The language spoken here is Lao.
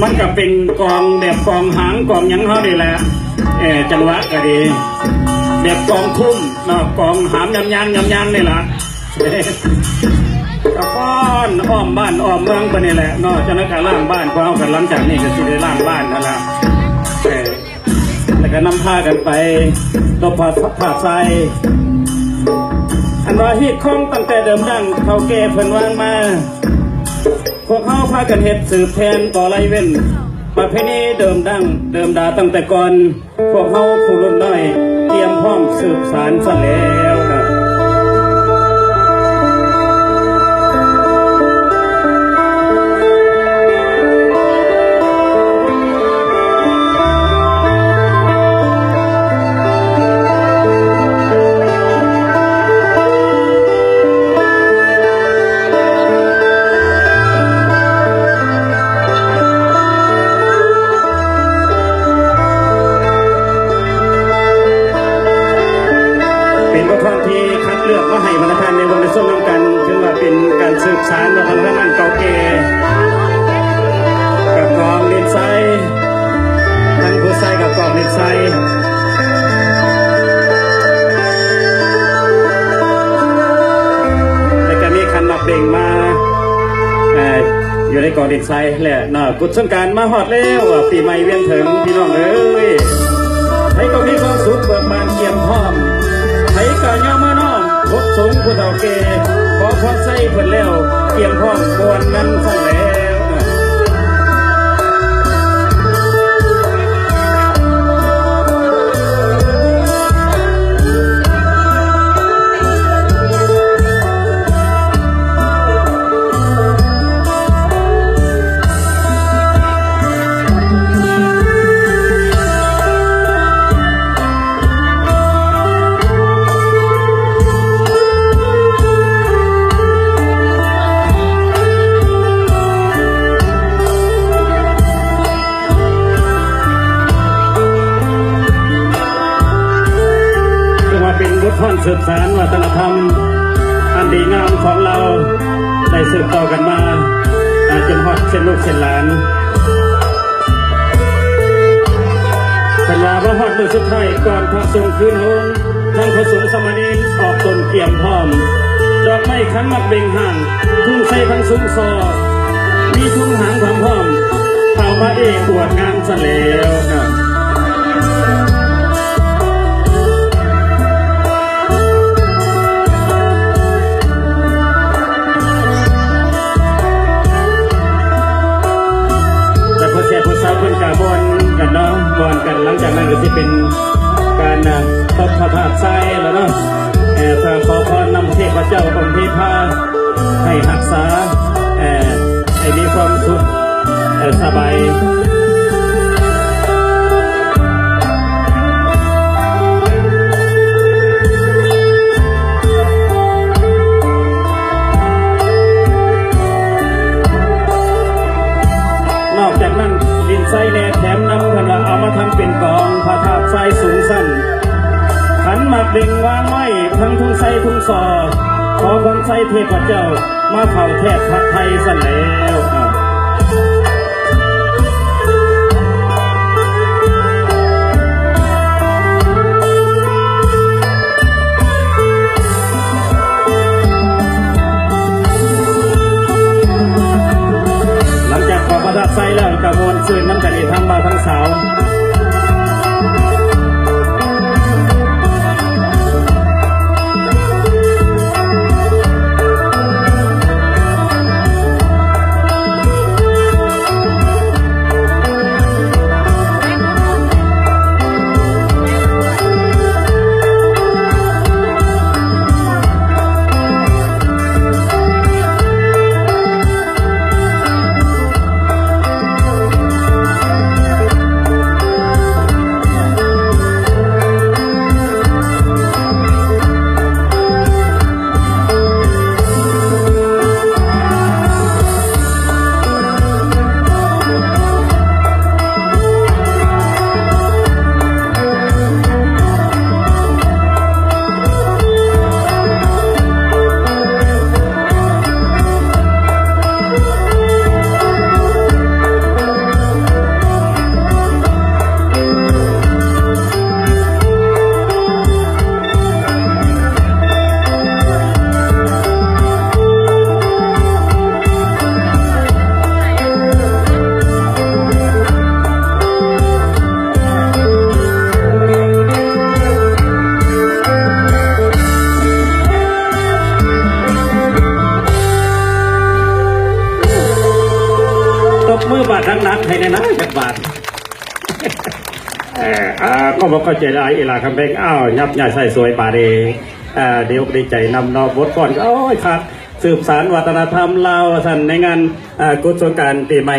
ມັນກະເປັນກອງແບບກອງຫາງກອງຫຍັງເຮົານີ້ແຫຼະ ເອີ ຈັງຫວະກະດີ ແບບກອງຄຸ້ມເນາະ ກອງຫາມຍາມຍາງ ຍາມຍາງນີ້ລະ ກະຟ້ອນອ້ອມບ້ານອ້ອມເມືອງໄປນີ້ແຫຼະເນາະ ຈັ່ງນັ້ນກະລ້າງບ້ານ ພວກເຮົາກະຫຼັງຈາກນີ້ກະຊິໄດ້ລ້າງບ້ານຫັ້ນລະ ເອີ ແລ້ວກະນຳພາກັນໄປຕົບພາດ ພາດຊາຍ ອັນວ່າຮີດຄອງຕັ້ງແຕ່ເດີມດັ່ງເຖົ້າແກ່ເພິ່ນວາງມາ ພວກເຮົາພາກັນເຮັດສືບແທນບໍ່ໄລເວັ້ນ ປະເພນີເດີມດັ່ງເດີມດາຕັ້ງແຕ່ກ່ອນ ພວກເຮົາຜູ້ລຸ້ນນ້ອຍກຽມພ້ອມສືບສານຊັ້ນແລ້ວນະ. ເປັນບົດຮ້ອງທີ່ຄັດເລືອກມາໃຫ້ບັນດາທ່ານໄດ້ເບິ່ງໄດ້ຊົມນຳກັນ ຖືວ່າເປັນການສືບສານວັດທະນະທຳອັນເກົ່າແກ່ ກະກອງຫຼິ້ນໄຊ ທັງຜູ້ຊາຍກະກອງຫຼິ້ນໄຊ ແລ້ວກະມີຂັນໝາກເບັງມາ ເອີ ຢູ່ໃນກອງຫຼິ້ນໄຊແຫຼະເນາະ. ກຸດສົງການມາຮອດແລ້ວ ປີໃໝ່ວຽນເຖິງ ພີ່ນ້ອງເອີຍ ໃຜກະມີຄວາມສຸກເບີກບານກຽມພ້ອມ ໃຜກະຍາມມານ້ອມ ກົດສົງຜູ້ເຖົ້າແກ່ ຂໍພອນໃສ່ເພິ່ນແລ້ວ ກຽມພ້ອມມ່ວນກັນຊັ້ນແລ້ວ. ຖືວ່າເປັນບົດຮ້ອງສືບສານວັດທະນະທຳອັນດີງາມຂອງລາວ ໄດ້ສືບຕໍ່ກັນມາ ອາ ຈົນຮອດເຊັ່ນລູກເຊັ່ນຫຼານ. ເພິ່ນວ່າມາຮອດມື້ສຸດທ້າຍກ່ອນພະສົງຄືນໂຮງ ທັງພະສົງສາມະເນນອອກຕົນກຽມພ້ອມ ດອກໄມ້ຂັນໝາກເບັງຫ້າງ ທຸງໄຊທັງຊຸມຊໍ ມີທຸງຫາງຄວາມພ້ອມ ເຂົ້າມາເອກອວດງາມຊັ້ນແລ້ວ. ແລ້ວພໍ່ແຊຜູ້ສາວເພິ່ນກະມ່ວນກັນເນາະ ມ່ວນກັນ ຫຼັງຈາກນັ້ນກະຊິເປັນການ ອາ ຕົບພະທາດຊາຍແລ້ວເນາະ ເອີ ເພື່ອຂໍພອນນຳເທບພະເຈົ້າອົງເທພາ ໃຫ້ຮັກສາ ເອີ ໃຫ້ມີຄວາມສຸກ ເອີ ສະບາຍ. ນອກຈາກນັ້ນ ດິນໄຊແດ່ແຖມນຳ ເພິ່ນວ່າເອົາມາທຳເປັນກອງພະທາດຊາຍສູງຊັ້ນ ຂັນໝາກເບັງວາງໄວ້ ທັງທຸງໄຊທຸງຊໍ ຂໍພອນໄຊເທບພະເຈົ້າ ມາເຝົ້າແທດພະໄທຊັ້ນແລ້ວ. ຫຼັງຈາກຂອບພະທາດໄຊແລ້ວ ກະມ່ວນຊື່ນນຳກັນອີກທັງບ່າວທັງສາວ. ໃຫ້ແນ່ນະຈັກບາດ. ເອີ ອ່າ ຂອບອົກຂອບໃຈຫຼາຍອີ່ຫຼ້າຄຳແພງ. ອ້າວ ຫຍັບຍ້າຍໃສ່ສວຍບາດນີ້. ອ່າ ດີອົກດີໃຈນຳເນາະ. ບົດຟ້ອນກໍ ໂອ້ຍ ຄັກ ສືບສານວັດທະນະທຳລາວວ່າຊັ້ນ ໃນງານ ອ່າ ກຸດສົງການປີໃໝ່